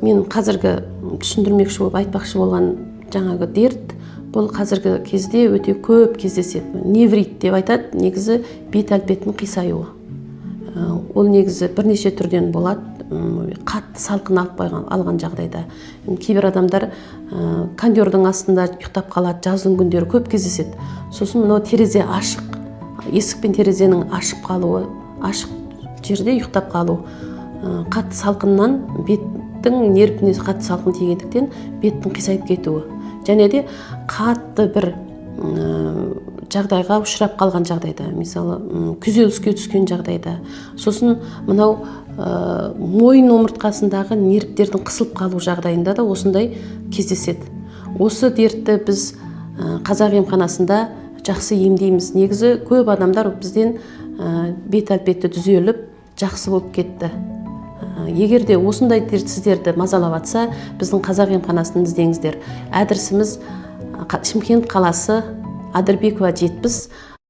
Мен қазіргі түсіндірмекші болып, айтпақшы болған жаңағы дерт, бұл қазіргі кезде өте көп кездеседі. Неврит деп айтады, негізі бет әлпетінің қисаюы. Ол негізі бірнеше түрден болады. Қатты салқын алып қойған, алған жағдайда кейбір адамдар кондердің астында ұйықтап қалады, жаздың күндері көп кездеседі. Сосын мынау терезе ашық, есік пен терезенің ашып қалуы, ашық жерде ұйықтап қалу, қатты салқыннан беттің нервіне қатты салқын тигендіктен беттің қисайып кетуі және де қатты бір жағдайға ұшырап қалған жағдайда, мысалы, күйзеліске түскен жағдайда, сосын мынау мойын омыртқасындағы нервтердің қысылып қалу жағдайында да осындай кездеседі. Осы дертті біз қазақ емханасында жақсы емдейміз. Негізі көп адамдар бізден бет әлпеті түзеліп, жақсы болып кетті. Егер де осындай дерт сіздерді мазалап жатса, біздің қазақ емханасын іздеңіздер. Адресіміз: Шымкент қаласы, Адырбекова 70.